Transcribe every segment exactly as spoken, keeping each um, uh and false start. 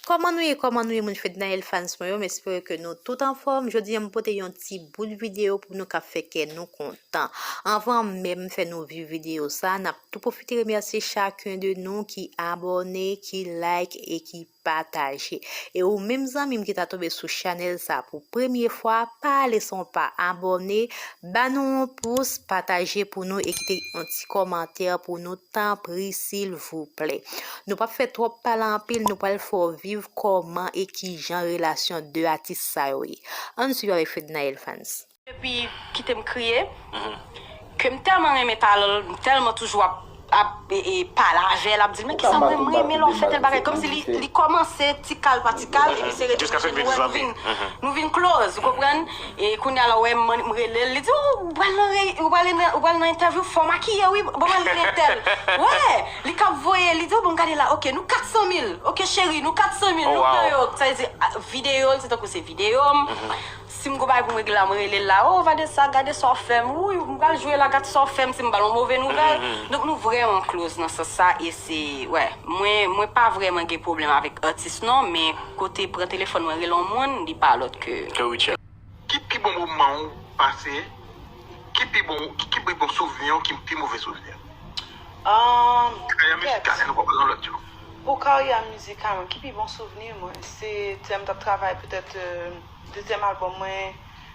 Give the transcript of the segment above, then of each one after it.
Kòman nou ye, kòman nou ye, moun Fednaelle fans mwen yo? M espere ke nou tout anfòm. Jodi a, m pote yon ti bout videyo pou nou k ap fè kè nou kontan. Anvan menm fè nou viv videyo sa, n ap tou pwofite remèsye chakun de nou ki abòne, ki like e ki pataje. E ou menm zanmi m ki ta tonbe sou chanèl sa pou premye fwa, pa ale san w pa abòne, ba nou yon pous, pataje pou nou e kite yon ti kòmantè pou nou, tanpri, silvouplè. Nou p ap fè twòp pale anpil, nou pral fè w viv kòman e kijan relasyon de atis sa yo ye. Ann swiv avèk Fednaelle fans. Epi kite m kriye, ke m tèlman renmen talan l, m tèlman toujou ap, ap e, e, pale avè l, ap di l, men kisa mwen, m renmen lè w fè tèl bagay. Kòmsi li, li kòmanse ti kal pa ti kal, epi se rete, rete, nou vin, nou vin close, ou konprann? E kounye a la, w wè m, m rele l, li di, "Oh, ou pral nan re-, ou pral nan, ou pral nan entèvyou, fò w makiye, wi, bon, pral rele entèl." Wè, li k ap voye, li di, "Oh, bon, gade la, ok, nou kat san mil, ok, cheri, nou kat san mil, nou pran yo." Sa vle di, a, videyo l, se tankou se videyo m. Si m gon bagay pou m regle la, mwen rele l la, "Oh, Vanessa, gade sa w fè m. Wi, m pral jwe la, gade sa w fè m, si m ba l yon move nouvèl." Donk, nou vrèman close nan sans sa, e se, wè, mwen, mwen pa vrèman gen pwoblèm avèk atis non, men kote pran telefòn mwen rele yon moun, li pa lòt ke. Ke Rutshelle. Ki pi bon moman w pase? Ki pi bon, ki, ki pi bon souvni w, ki pi move souvni w? Ahn, karyè mizikal, nou pa pran lòt yo. Pou karyè mizikal mwen, ki pi bon souvni mwen, se lè m t ap travay petèt, euh, dezyèm albòm mwen,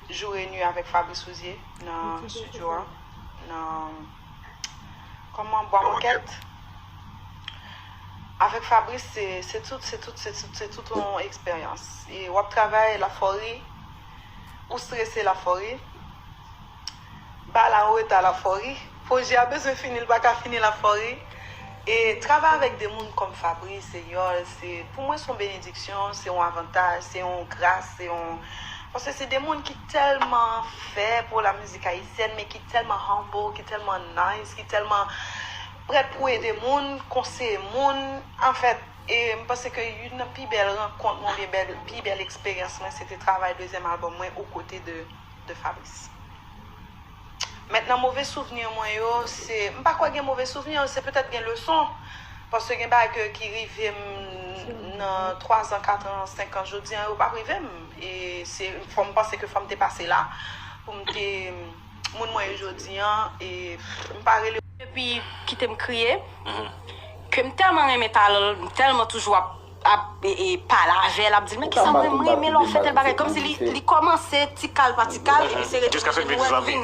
Jour et Nuit avèk Fabrice Rouzier, nan studio a, nan, kòman, Bwa Mòkèt. Avèk Fabrice, se, se tout, se tout, se tout, se tout yon eksperyans. E w ap travay, l ap fè w ri, ou strese, l ap fè w ri. Bagay la an reta, l ap fè w ri. Pwojè a bezwen fini, l pa ka fini, l ap fè w ri. E travay avèk de moun kòm Fabrice, Seyòl, se, pou mwen, se yon benediksyon, se yon avantaj, se yon gras, se yon, paske se de moun ki tèlman fè pou la mizik ayisyèn, men ki tèlman humble, ki tèlman nice, ki tèlman prèt pou ede moun, konseye moun. Anfèt, e m panse ke youn nan pi bèl rankont mwen, oubyen bèl, pi bèl eksperyans mwen, se te travay dezyèm albòm mwen, Aux côtés de, de Fabrice. Mentnan, move souvni mwen yo, se, m pa kwè gen move souvni, se petèt gen leson. Paske gen bagay ke, ki rive m nan twa zan, kat an, senk an, jodi an, yo p ap rive m. E se, fò m panse ke fò m te pase la, pou m te, moun mwen ye jodi an, e m pa rele. Epi kite m kriye, ke m tèlman renmen talan l, m tèlman toujou ap, ap, e, e, pale avè l, ap di l, men kisa mwen, m renmen lè w fè tèl bagay. Kòmsi li, li kòmanse ti kal pa ti kal, epi se rete, rete, nou vin,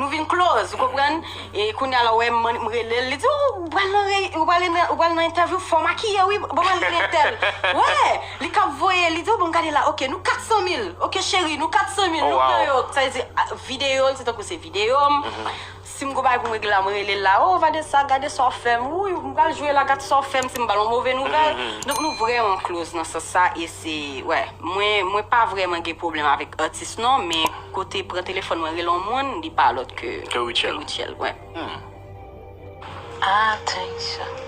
nou vin close, ou konprann? E kounye a la, w wè m, m rele l, li di, "Oh, ou pral nan re-, ou pral nan, ou pral nan entèvyou, fò w makiye, wi, bon, pral rele entèl." Wè, li k ap voye, li di, "Oh, bon, gade la, ok, nou kat san mil, ok, cheri, nou kat san mil, nou pran yo." Sa vle di, a, videyo l, se tankou se videyo m. Si m gon bagay pou m regle la, mwen rele l la, "Oh, Vanessa, gade sa w fè m. Wi, m pral jwe la, gade sa w fè m, si m ba l yon move nouvèl." Donk, nou vrèman close nan sans sa, e se, wè, mwen, mwen pa vrèman gen pwoblèm avèk atis non, men kote pran telefòn mwen rele yon moun, li pa lòt ke, ke Rutshelle. Ke Rutshelle, wè. Attention.